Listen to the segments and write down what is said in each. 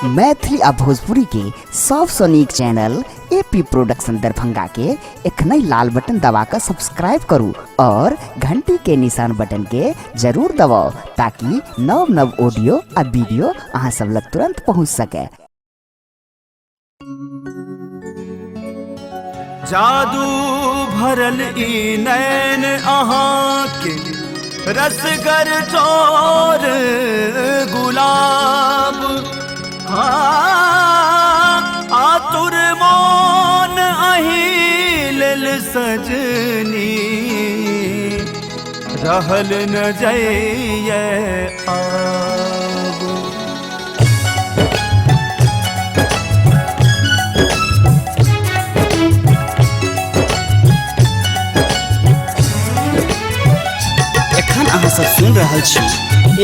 मैथिली आ भोजपुरी के सबसँ नीक चैनल एपी प्रोडक्शन दरभंगा के एखनहि लाल बटन दबा कऽ सब्सक्राइब करू और घंटी के निशान बटन के जरूर दबाउ ताकि नव नव ऑडियो आ वीडियो अहाँ सब लग तुरंत पहुंच सके। जादू भरल ई नैन अहाँके रसगर चोर गुलाब, हाँ आतुर मोन अहीं लेल सजनी, रहल न जइए आब। एखन अहाँ सब सुन रहल छी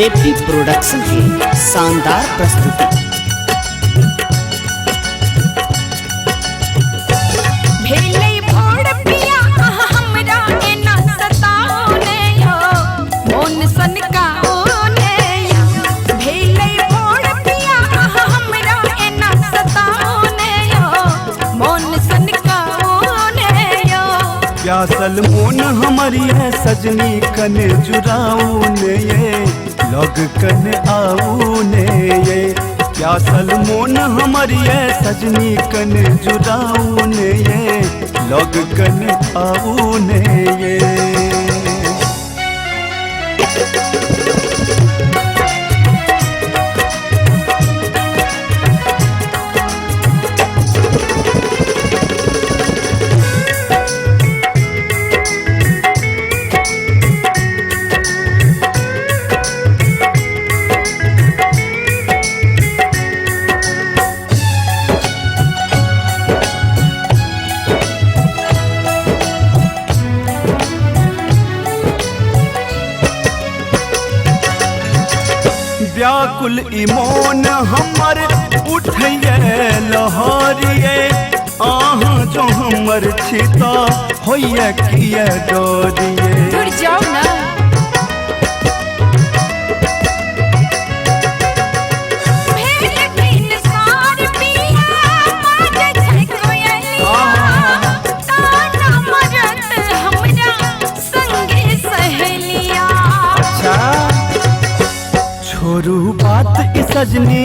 एपी प्रोडक्शन के शानदार प्रस्तुति। भेलै भोर पिया अहाँ हमरा एना सताओ ने यौ, मोन सनकाओ ने यौ। भेलै भोर पिया अहाँ हमरा एना सताओ ने यौ, मोन सनकाओ ने यौ। प्यासल मोन हमर ये सजनी कने जुड़ाऊ ने ये, लग कने आऊ ने ये। प्यासल मोन हमर ये सजनी कने जुड़ाऊ ने ये, लग कने आऊ ने ये। व्याकुल ई मोन हमर उठैये लहरिये, अहाँ जो हमर छी तऽ होइए किए डरिये। दूर जाओ ना। भेल भिनसार पिया बाजै छै कोयलिया, ताना मारत हमरा संगे सहेलिया। अच्छा छोड़ू बात ई सजनी,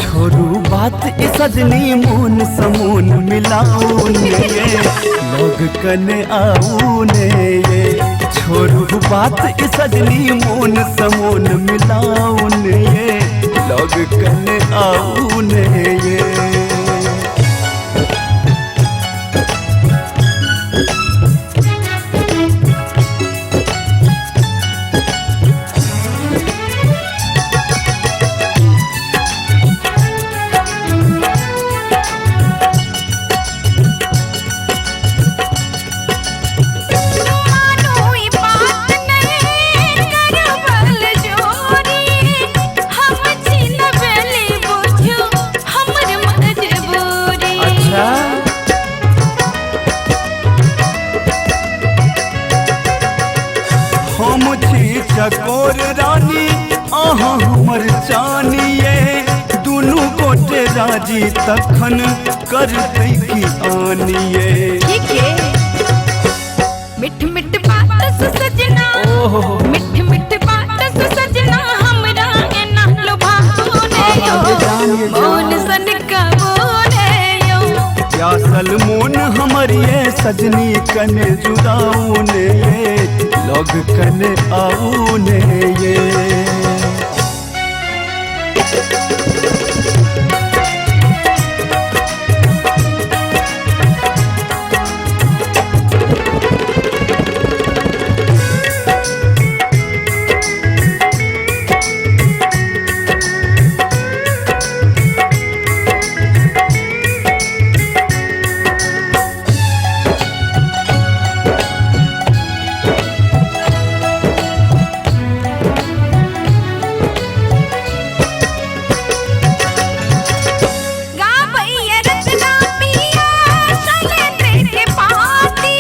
छोड़ू बात ई सजनी, मोन समोन मिलाऊ ने ये, लग कने आऊ ने ये। छोड़ू बात ई सजनी, मोन समोन मिलाऊ ने ये, लग कने आऊ ने ये। मानू ई बात नहीं करबल जोरी, हम छिनबेली बुझू हमर मजबूरी। अच्छा हम छी चकोर रानी, अहाँ हमर चानिए, दुनू गोटे राजी तखन करतै की आनिए। ठीक है। मिठ मिठ बात से सजना, मिठ मिठ बात से सजना, हमरा एना लुभाओ ने यौ, मोन सनकाओ ने यौ। प्यासल मोन हमर ये सजनी कने जुड़ाऊ ने ये, लग कने आऊ ने ये। गाबैया रतना पिया शैलेंद्र के पाती,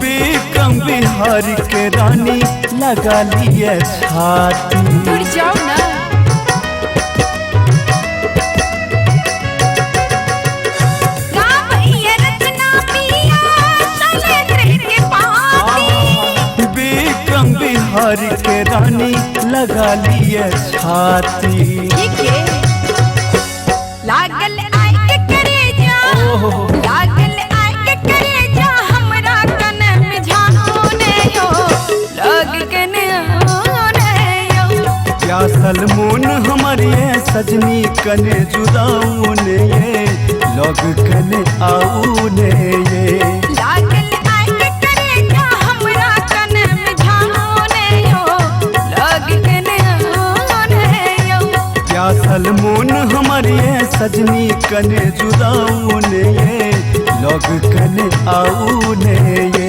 बिक्रम बिहार के रानी लगा लिए छाती। दूर जाओ ना। भर के रानी लगा लिए छाती। ठीक है। लागल आइ के करेजा, ओहो। लागल आइ के करेजा हमरा कन में झाओ ने यो, लग के ने आओ ने यो। प्यासल मोन हमर ये सजनी कने जुदाऊ ने ये, लग कने आऊ ने ये। लागल आइ के करेजा हमरा कन में झाओ ने यो, लग के ने आओ ने यो। प्यासल मोन हमर ये सजनी कने जुदाऊ ने ये, लग कने आऊ ने ये।